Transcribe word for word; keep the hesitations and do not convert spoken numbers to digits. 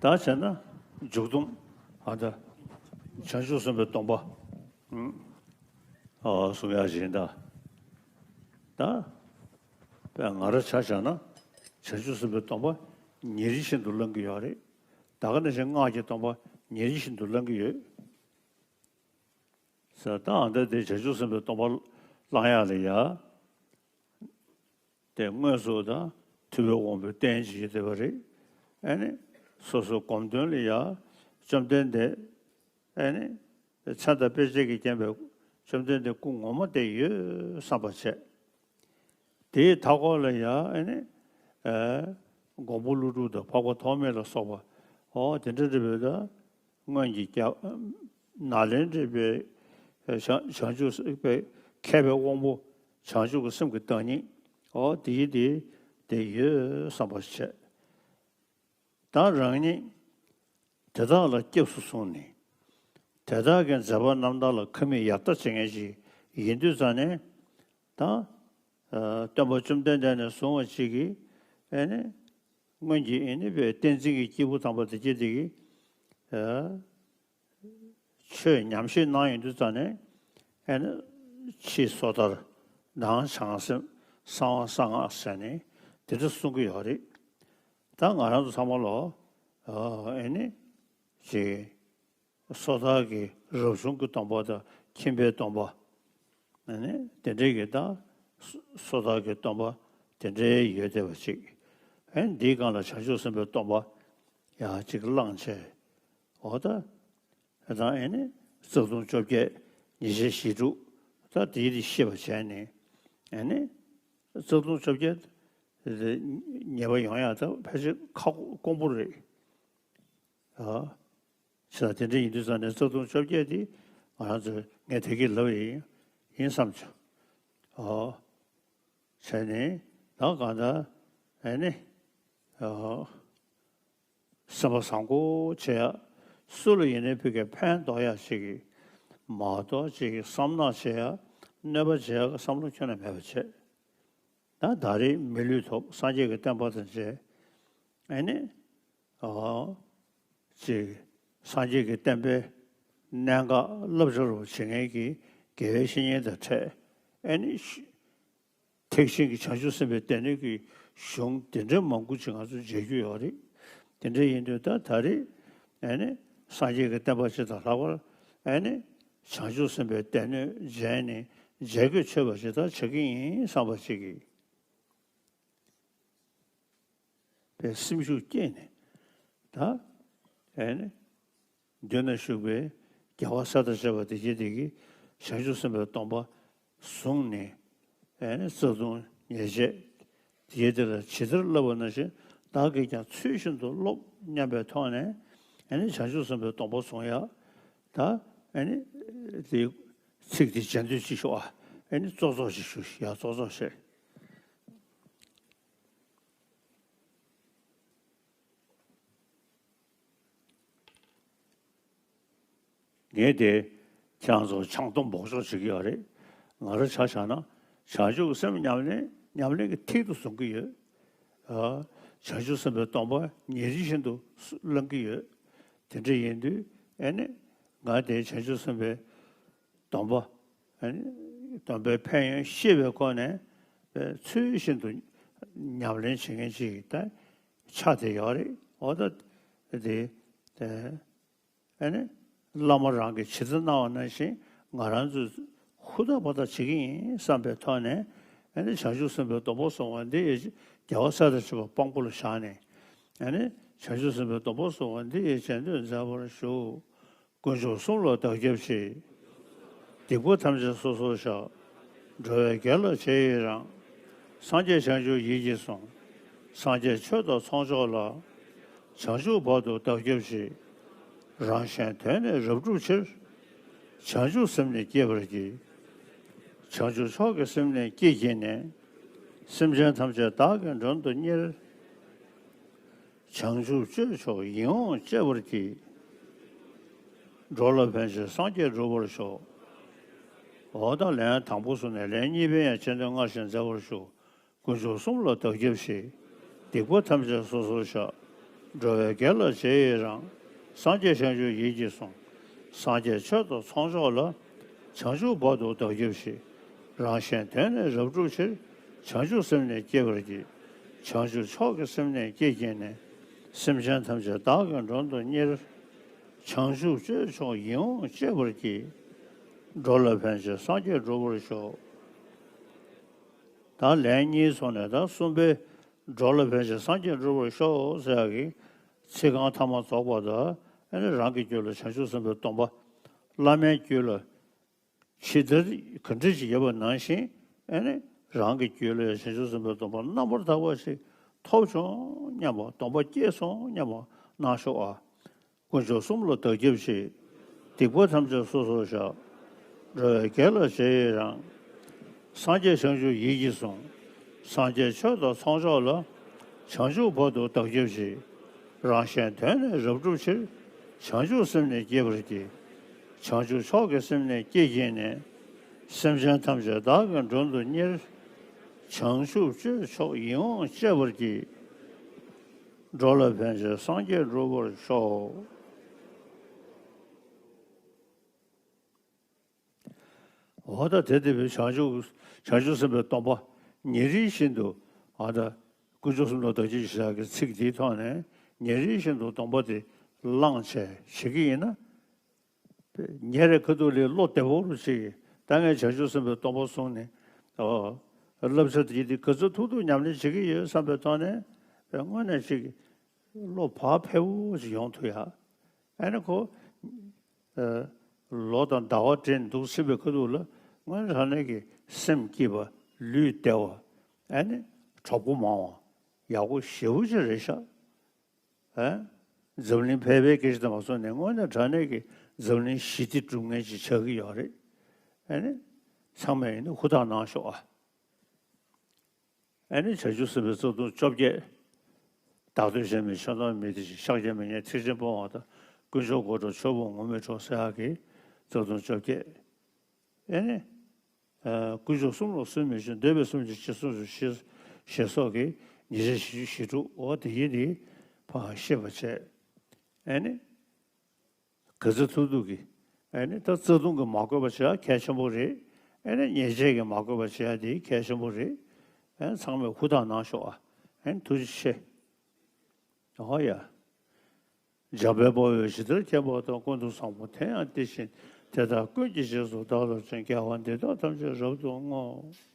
ད་བྱས་ན་མཇུག་སྡོམ། ཨ་ད་བྱང་ཆུབ་སེམས་དཔའི་སྡོམ་པ། ཨ་གསུང་ཡག་ཅིག་ཡིན་ད། ད་དཔེ་ང་རང་ཆ་བཞག་ན་བྱང་ཆུབ་སེམས་དཔའི་སྡོམ་པ་ཉིན་རེ་བཞིན་དུ་བླང་གི་ཡོད་རེད། ད་ག་ནང་བཞིན་སྔགས་ཀྱི་སྡོམ་པ་ཉིན་རེ་བཞིན་དུ་བླང་གི་ཡོད། ཟེར་ད་ཨ་ད་དེ་བྱང་ཆུབ་སེམས་དཔའི་སྡོམ་པ་བླང་ཡག་ལ་ཡ། དེ་དངོས་སུ་དང་ཐུབ་པའི་དབང་པོས་བསྟན་བྱེད་ཀྱི་བསྡད་པ་རེད། ཨ་ནི་སོ་སོའི་སྒོམ་དོན་ལ་ཡང་བཅོམ་ལྡན་འདས། ཨ་ནི་མཚན་དང་དཔེ་བྱད་ཀྱིས་བརྒྱན་པའི་བཅོམ་ལྡན་འདས་སྐུ་ངོ་མ་དེ་ཡོད་བསམ་པ་བྱས། དེའི་མཐའ་འཁོར་ལ་ཡང་ཨ་ནི་མགོན་པོ་ཀླུ་སྒྲུབ་དང་འཕགས་པ་ཐོགས་མེད་ལ་སོགས་པ། ཨོ་དེ་འདྲ་འདྲ་བོད་ད། སྔོན་གྱི་རྒྱ། ནཱ་ལེནྡྲའི་པའི་བྱང་བྱང་ཆུབ་པའི་མཁས་པའི་དབང་པོ། བྱང་ཆུབ་ཀྱི་སེམས་ཀྱི་བདག་ཉིད། ཨོ་དེའི་དེ་དེ་ཡོད་བསམ་པ་བྱས། ད་རང་ཉིད་དེ་དག་ལ་སྐྱབས་སུ་སོང་ནས། དེ་དག་གི་མཛད་པ་རྣམ་དག་ལ་ཁ་མིག་ཡར་ལྟ་བྱེད་མཁན་ཞིག་ཡིན་དུས་ཙང་ནས། ད་སྟོན་པ་བཅོམ་ལྡན་འདས་ནས་བཟུང་བ་ཅིག་གིས་ཨེ་ནི། སྔོན་གྱི་ཨེ་ནི་པའི་བསྟན་འཛིན་གྱི་སྐྱེས་བུ་དམ་པ་དེ་སྐྱེས་དེ་གིས། ཆོས་ཉམས་བཞེས་གནང་ཡོང་དུས་ཙང་ནས། ཨེ་ནི་ཕྱིའི་སོ་ཐར། ནང་བྱང་སེམས། གསང་བ་གསང་སྔགས་ཟེར་ནས་དེ་འདྲ་གསུང་གི་ཡོད་རེད། ད་ང་རང་ཚོ་ཚང་མ་ལོ། ཨེ་ནི་ཅིག་སོ་ཐར་གྱི་རབ་བྱུང་གི་སྡོམ་པ་དང་ཁྱིམ་པའི་སྡོམ་པ། ཨེ་ནི་དེ་འདྲའི་གི་ད་སོ་ཐར་གྱི་སྡོམ་པ་དེ་འདྲའི་ཡོད་བསྡད་པ་ཅིག་ཨེ་ནི་འདིའི་སྒང་ལ་བྱང་ཆུབ་སེམས་དཔའི་སྡོམ་པ་ཡང་ཅིག་བླངས་བྱས། འོ་ད། དང་ཨེ་ནི་རྩ་ལྟུང་བཅོ་བརྒྱད། ཉེས་བྱས་ཞེ་དྲུག་ད་དེའི་རིགས་ཤེས་པ་བྱས་ནས། ཨེ་ནི་རྩ་ལྟུང་བཅོ་བརྒྱད་ཉེས་པ་ཡོང་ཡག་ད་ཕལ་ཆེར་ཁག་དཀོན་པོ་རེད། ཨ། བྱས་ཙང་དེ་འདྲ་ཡིན་དུས་ཙང་ནས་རྩ་ལྟུང་བཅོ་བརྒྱད་དེ་ང་རང་ཚོས་ངས་དེ་གི་ལབ་ཡིན་ཡིན་བསམ་བྱུང་། ཨོ། བྱས་ནས་ད་གང་ལྟར་ཨེ་ནི། ཨོ། སེམས་པ་བཟང་པོ་བྱེད་ཡག་སུ་ལ་ཡིན་ནའི་ཕ་གིར་ཕན་ཐོགས་ཡག་ཞིག་གི་མ་གཏོགས་ཅིག་གི་བསམ་ནག་བྱེད་ཡག་གནོད་པ་བྱེད་ཡག་གི་བསམ་བློ་ཁྱོན་ནས་མེད་པ་བྱས། ད་ད་རེས་མི་ལུས་ཐོབ། སངས་རྒྱས་ཀྱི་བསྟན་པ་དང་མཇལ། ཨེ་ནི། ཨོ། ཅིག་སངས་རྒྱས་ཀྱི་བསྟན་པའི་གནད་འགག་བསླབ་བྱ་རུ་བྱེད་མཁན་གྱི་དགེ་བའི་བཤེས་གཉེན་དང་འཕྲད། ཨེ་ནི། ཐེག་ཆེན་གྱི་བྱང་ཆུབ་སེམས་དཔའི་སྡེ་སྣོད་ཀྱི་གཞུང་དེ་འདྲའི་མང་པོ་ཅིག་ང་ཚོ་མཇལ་རྒྱུ་ཡོད་རེད། དེ་འདྲ་ཡིན་དུས་ད་ད་རེས་ཨེ་ནི་སངས་རྒྱས་ཀྱི་བསྟན་པ་སྤྱི་དང་ལྷག་པར་ཨེ་ནི་བྱང་ཆུབ་སེམས་དཔའི་སྡེ་སྣོད་མཇལ་ནས་མཇལ་དགོས་ཆོད་པ་ཞིག་ད་བྱེད་ཀྱི་ཡིན་བསམ་པ་ཅིག་གིས། པའི་སེམས་ཤུགས་བསྐྱེད་ནས། ད་ཨེ་ནི་མདུན་ན་བཞུགས་པའི་རྒྱལ་བ་སྲས་དང་བཅས་པ་དེ་གྱད་དེ་གིས་བྱང་ཆུབ་སེམས་དཔའི་སྡོམ་པ་བཟུང་ནས། ཨེ་ནི་རྩ་ལྟུང་ཉེས་བྱས་དེ་གྱད་དེ་ལ་ཇི་ལྟར་བསླབ་པ་ནང་བཞིན་བདག་གིས་ཀྱང་ཚུལ་བཞིན་དུ་སློབ་སྙམ་པའི་ཐོག་ནས། ཨེ་ནི་བྱང་ཆུབ་སེམས་དཔའི་སྡོམ་པ་བཟུང་ཡག་ད་ཨེ་ནི་དེ་ཚིག་དེ་སྦྱང་འདོད་ཅིག་ཞུ་ཨ། ཨེ་ནི་ཙོག་ཙོག་ཅིག་ཞུ་ཡ་ཙོག་ཙོག་བྱས། ངས་དེ་ཁྱེད་རང་ཚོ་ཆང་འཐུང་འབོགས་ཆོག་བྱེད་ཀྱི་ཡོད་རེད། ང་རང་ཆ་བཞག་ན་བྱང་ཆུབ་སེམས་ཉམས་ལེན་ཉམས་ལེན་གྱི་མཐིལ་དུ་བཟུང་གི་ཡོད། ཨ། བྱང་ཆུབ་སེམས་དཔའི་སྡོམ་པ་ཉིན་རེ་བཞིན་དུ་བླང་གི་ཡོད། དེ་འདྲ་ཡིན་དུས་ཨེ་ནི་ང་དེ་བྱང་ཆུབ་སེམས་དཔའི་སྡོམ་པ། ཨ་ནི་སྡོམ་པའི་ཕན་ཡོན་ཤེས་པའི་སྒོ་ནས་ཚུལ་བཞིན་དུ་ཉམས་ལེན་བྱེད་མཁན་ཅིག་ད་ཆགས་བསྡད་ཡོད་རེད། འོ་ད་དེ་དེ་ཨ་ནི་བླ་མ་རང་གིས་ཇི་ལྟར་གནང་བ་ནང་བཞིན་ང་རང་ཚོས་ཧུར་ཐག་པ་ཐག་བྱེད་ཀྱི་ཡིན་བསམ་པའི་ཐོག་ནས། ཨ་ནི་བྱང་ཆུབ་སེམས་དཔའི་སྡོམ་པ་བཟུང་བ་འདི་ཡི་རྒྱལ་བ་སྲས་དང་བཅས་པ་དཔང་པོ་ལ་བཞག་ནས། ཨ་ནི་བྱང་ཆུབ་སེམས་དཔའི་སྡོམ་པ་བཟུང་བ་འདི་ཡི་རྗེས་ཟློས་མཛད་པར་ཞུ། དཀོན་མཆོག་གསུམ་ལ་བདག་སྐྱབས་མཆི། སྡིག་པ་ཐམས་ཅད་སོ་སོར་བཤགས། འགྲོ་བའི་དགེ་ལ་རྗེས་ཡི་རང་། སངས་རྒྱས་བྱང་ཆུབ་ཡིད་ཀྱིས་བཟུང་། སངས་རྒྱས་ཆོས་དང་ཚོགས་མཆོག་ལ། བྱང་ཆུབ་བར་དུ་བདག་སྐྱབས་མཆི། རང་གཞན་དོན་ནི་རབ་བསྒྲུབ་ཕྱིར། བྱང་ཆུབ་སེམས་ནི་བསྐྱེད་པར་བགྱི། བྱང་ཆུབ་མཆོག་གི་སེམས་ནི་བསྐྱེད་བགྱིས་ནས། སེམས་ཅན་ཐམས་ཅད་བདག་གིས་མགྲོན་དུ་གཉེར། བྱང་ཆུབ་སྤྱོད་མཆོག་ཡིད་འོང་སྤྱད་པར་བགྱི། འགྲོ་ལ་ཕན་ཕྱིར་སངས་རྒྱས་འགྲུབ་པར་ཤོག། འོ་ད་ལན་དང་པོ་སོང་ནས་ལན་གཉིས་པའི་ཡང་རྗེས་ཟློས་སྔར་བཞིན་མཛད་པར་ཞུ། དཀོན་མཆོག་གསུམ་ལ་བདག་སྐྱབས་མཆི། སྡིག་པ་ཐམས་ཅད་སོ་སོར་བཤགས། འགྲོ་བའི་དགེ་ལ་རྗེས་ཡི་རང་། སངས་རྒྱས་བྱང་ཆུབ་ཡིད་ཀྱིས་བཟུང་། སངས་རྒྱས་ཆོས་དང་ཚོགས་མཆོག་ལ། བྱང་ཆུབ་བར་དུ་བདག་སྐྱབས་མཆི། རང་གཞན་དོན་ནི་རབ་བསྒྲུབ་ཕྱིར། བྱང་ཆུབ་སེམས་ནི་བསྐྱེད་པར་བགྱི། བྱང་ཆུབ་མཆོག་གི་སེམས་ནི་བསྐྱེད་བགྱིས་ནས། སེམས་ཅན་ཐམས་ཅད་བདག་གིས་མགྲོན་དུ་གཉེར། བྱང་ཆུབ་སྤྱོད་མཆོག་ཡིད་འོང་སྤྱད་པར་བགྱི། འགྲོ་ལ་ཕན་ཕྱིར་སངས་རྒྱས་འགྲུབ་པར་ཤོག། ད་ལན་གཉིས་སོང་ནས་ད་གསུམ་པའི་འགྲོ་ལ་ཕན་ཕྱིར་སངས་རྒྱས་འགྲུབ་པར་ཤོག་ཟེར་ཡག་གི་ཚིག་རྐང་ཐ་མ་རྫོགས་པ་དང་། ཨ་ནི་རང་གི་རྒྱུད་ལ་བྱང་ཆུབ་སེམས་དཔའི་སྡོམ་པ། བླ་མའི་རྒྱུད་ལ་ཇི་ལྟར་ག་འདྲ་ཞིག་ཡོད་པ་ནང་བཞིན། ཨ་ནི་རང་གི་རྒྱུད་ལ་བྱང་ཆུབ་སེམས་དཔའི་སྡོམ་པ་རྣམ་པར་དག་པ་ཞིག་ཐོབ་བྱུང་སྙམ་པ། སྡོམ་པ་སྐྱེས་སོང་སྙམ་པ་གནང་ཤོག་ཨ། དཀོན་མཆོག་གསུམ་ལ་བདག་སྐྱབས་མཆི། སྡིག་པ་ཐམས་ཅད་སོ་སོར་བཤགས། འགྲོ་བའི་དགེ་ལ་རྗེས་ཡི་རང་། སངས་རྒྱས་བྱང་ཆུབ་ཡིད་ཀྱིས་བཟུང་། སངས་རྒྱས་ཆོས་དང་ཚོགས་མཆོག་ལ། བྱང་ཆུབ་བར་དུ་བདག་སྐྱབས་མཆི། རང་གཞན་དོན་ནི་རབ་བསྒྲུབ་ཕྱིར། བྱང་ཆུབ་སེམས་ནི་བསྐྱེད་པར་བགྱི། བྱང་ཆུབ་མཆོག་གི་སེམས་ནི་བསྐྱེད་བགྱིས་ནས། སེམས་ཅན་ཐམས་ཅད་བདག་གིས་མགྲོན་དུ་གཉེར། བྱང་ཆུབ་སྤྱོད་མཆོག་ཡིད་འོང་སྤྱད་པར་བགྱི། འགྲོ་ལ་ཕན་ཕྱིར་སངས་རྒྱས་འགྲུབ་པར་ཤོག། འོ་ད་དེ་དེ་བས་བྱང་ཆུབ་བྱང་ཆུབ་སེམས་དཔའི་སྡོམ་པ་ཉིན་རེ་བཞིན་དུ། ཨ་ད་དཀོན་མཆོག་གསུམ་ལ་བདག་སྐྱབས་མཆི་ཟེར་གྱི་ཚིག་འདིའི་ཐོག་ནས་ཉིན་རེ་བཞིན་དུ་སྡོམ་པ་དེ་བླངས་བྱས་བྱེད་ཀྱི་ཡིན་ན། ཉེ་རེ་ཁ་ཐུག་ལས་བློ་བདེ་བོ་རུ་ཅིག་ད་ངས་བྱང་ཆུབ་སེམས་དཔའི་སྡོམ་པ་བཟུང་ནས། ཨོ། བསླབ་བྱ་དེ་དེ་ག་ཚོད་ཐུབ་ཐུབ་ཉམས་ལེན་བྱེད་ཀྱི་ཡོད་བསམ་པའི་ཐོག་ནས། དངོས་གནས་ཅིག་བློ་བག་ཕེབས་པོ་ཅིག་ཡོང་ཐུབ་ཡ། ཨ་ནི་ཁོ། ཨ། ལོ་དང་ཟླ་བ་འདྲེས་འདུག་ཟིན་པའི་ཁ་ཐུག་ལ་དངོས་གནས་དྲང་གནས་ཀྱི་སེམས་སྐྱིད་པ། ལུས་བདེ་བ། ཨ་ནི་གྲོགས་པོ་མང་བ། ཡག་པོ་ཞེ་པོ་ཅིག་རེད་ཤག་ཨ། འཛམ་གླིང་ཕལ་པའི་སྐད་ཆ་དེ་མ་སོང་ནས་དངོས་གནས་དྲང་གནས་ཀྱི་འཛམ་གླིང་ཞི་བདེ་སྒྲུབ་མཁན་ཅིག་ཆགས་ཀྱི་ཡོད་རེད། ཨ་ནི། ཚང་མས་ཡིན་ན་ཧུར་ཐག་གནང་ཤོག་ཨ། ཨ་ནི་བྱང་ཆུབ་སེམས་དཔའི་རྩ་ལྟུང་བཅོ་བརྒྱད། བདག་བསྟོད་གཞན་མིན་ཆོས་རྣམས་མི་བདེ་ཞིང་། ཤཱཀྱ་མི་སྙན་ཐེག་ཆེན་སྤོང་བ་དང་། དཀོན་མཆོག་གོ་འགྲོ་ཆོས་སྤོང་ངུར་སྨྲིག་གྲོགས་ཟེར་ཡག་གི་རྩ་ལྟུང་བཅོ་བརྒྱད། ཨེ་ནི། ཨ། དཀོན་མཆོག་གསུམ་ལ་སུན་མི་འབྱིན། འདོད་པའི་སུམ་ཅུ་རྗེས་སུ་འཇུག་ཞེས་སོགས་ཀྱི་ཉེས་བྱས་བཞི་བཅུ་ཞེ་དྲུག་འོ་དེ་ཡིན་ཏེ། ཕར་ཤེས་པ་བྱས། ཨེ་ནི། ག་ཚོད་ཐུབ་ཐུབ་ཀྱིས། ཨེ་ནི་ད་རྩ་ལྟུང་གིས་མ་གོས་པ་བྱེད་ཡ་གལ་ཆེན་པོ་རེད། ཨེ་ནི་ཉེས་བྱས་ཀྱིས་མ་གོས་པ་བྱེད་ཡ་དེ་གལ་ཆེན་པོ་རེད། ཨེ་ཚང་མས་ཧུར་ཐག་གནང་ཤོག་ཨ། ཨེ་ནི་ཐུགས་རྗེ་ཆེ། ཨོ་ཡ། འཇམ་དཔལ་དཔའ་བོས་ཇི་ལྟར་མཁྱེན་པ་དང་། ཀུན་ཏུ་བཟང་པོ་དེ་ཡང་དེ་བཞིན་ཏེ། དེ་དག་ཀུན་གྱི་རྗེས་སུ་བདག་སློབ་ཅིང་། དགེ་བ་འདི་དག་ཐམས་ཅད་རབ་ཏུ་བསྔོ།